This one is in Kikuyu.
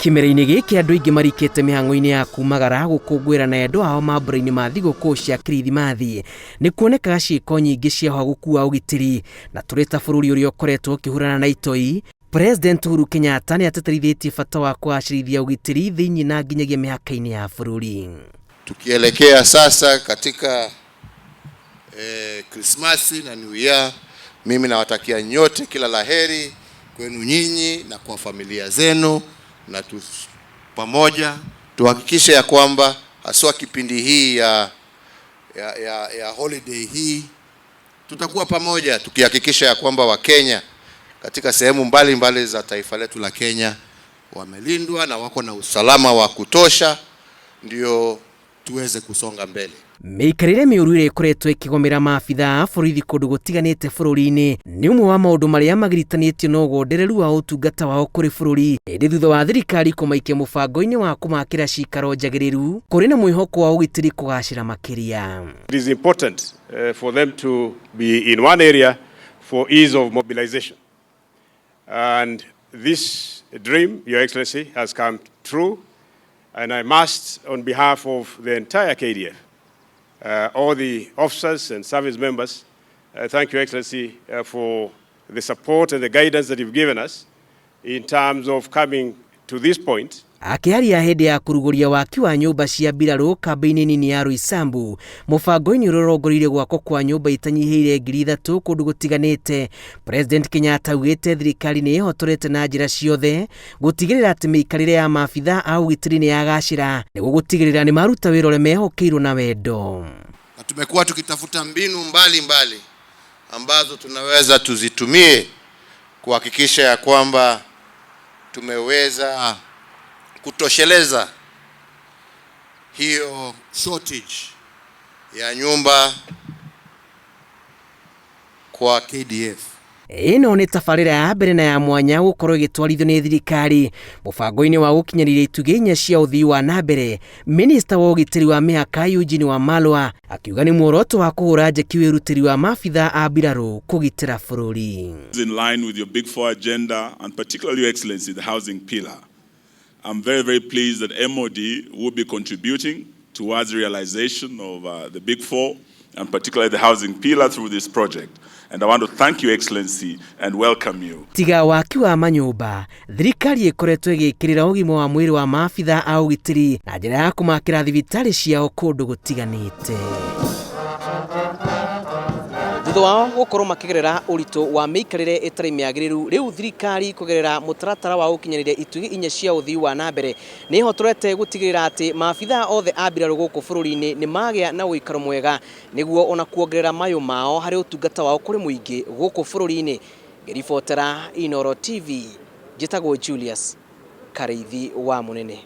Kĩmera-inĩ gĩkĩ andũ aingĩ marikĩte mĩhang'o-inĩ ya kumagara gũkũngũĩra na endwa ao mambura-inĩ ma thigũkũ cia Kirithimathi. Nĩ kuonekaga ciĩko nyingĩ cia ũhagũku wa ũgitĩri na tũrĩ ta bũrũri ũrĩa ũkoretwo ũkĩhũrana na itoi, President Uhuru Kenyatta nĩ atĩtĩrithĩtie bata wa kũgacĩrithia ũgitĩri thĩinĩ na nginyagia mĩhaka-inĩ ya bũrũri. Tukielekea sasa katika Krismasi na New Year, mimi nawatakia nyote kila laheri kwenu nyinyi na kwa familia zenu, na tu, pamoja tuhakikishe ya kwamba haswa kipindi hii ya holiday hii tutakuwa pamoja tukihakikisha ya kwamba Wakenya katika sehemu mbalimbali za taifa letu la Kenya wamelindwa na wako na usalama wa kutosha, ndio tuweze kusonga mbele. Mĩikarĩre mĩũru ĩrĩa ĩkoretwo ĩkĩgomera maabitha a borithi kũndũ gũtiganĩte bũrũri-inĩ nĩ ũmwe wa maũndũ marĩa magiritanĩtio na ũgondereru wa ũtungata wao kũrĩ bũrũri. Ĩndĩ thutha wa thirikari kũmaikia mũbango-inĩ wa kũmakĩra cikaro njagĩrĩru, kũrĩ na mwĩhoko wa ũgitĩri kũgacĩra makĩria. It is important for them to be in one area for ease of mobilization. And this dream, Your Excellency, has come true. And I must, on behalf of the entire KDF, all the officers and service members, thank Your Excellency for the support and the guidance that you've given us in terms of coming to this point. Akĩaria hĩndĩ ya kũrugũria waki wa nyũmba cia mbirarũ kambĩ-inĩ nini ya Roysambu, mũbango-inĩ ũrĩa ũrongoreirie gwakwo kwa nyũmba itanyihĩire 3,000 kũndũ gũtiganĩte, President Kenyatta augĩte thirikari nĩ ĩhotorete na njĩra ciothe gũtigĩrĩra atĩ mĩikarĩre ya maabitha a ũgitĩri nĩ yagacĩra nĩguo gũtigĩrĩra nĩ maruta wĩra ũrĩa mehokeirwo na wendo. Na tumekuwa tukitafuta mbinu mbalimbali mbali ambazo tunaweza tuzitumie kuhakikisha ya kwamba tumeweza kutosheleza hiyo shortage ya nyumba kwa KDF. Ĩno nĩ tabarĩra ya mbere na ya mwanya gũkorwo ĩgĩtwarithio nĩ thirikari mũbango-inĩ wa gũkinyanĩria itugĩ inya cia ũthii wa na mbere. Minista wa ũgitĩri wa mĩhaka Eugene Wamalwa akiuga nĩ muoroto wa kũhũra njeki wĩrutĩri wa maabitha a mbirarũ kũgitĩra bũrũri. In line with your Big Four agenda and particularly, Your Excellency, the housing pillar. I'm very, very pleased that MOD will be contributing towards the realization of the Big Four and particularly the housing pillar through this project. And I want to thank you, Excellency, and welcome you. Tiga waki wa manyũmba, thirikari ĩkoretwo ĩgĩkĩrĩra ũgima wa mwĩrĩ wa maabitha a ũgitĩri na njĩra ya kũmakĩra thibitarĩ ciao kũndũ gũtiganĩte. Thutha wao gũkorwo makĩgerera ũritũ wa mĩikarĩre ĩtarĩ mĩagĩrĩru, rĩu thirikari kũgerera mũtaratara wa gũkinyanĩria itugĩ inya cia ũthii wa na mbere nĩ ĩhotorete gũtigĩrĩra atĩ maabitha othe a mbirarũ gũkũ bũrũri-inĩ nĩ magĩa na ũikaro mwega nĩguo ona kuongerera mayũ mao harĩ ũtungata wao kũrĩ mũingĩ gũkũ bũrũri-inĩ. Ngĩribotera Inooro TV, njĩtagwo Julius Karĩithi wa Mũnene.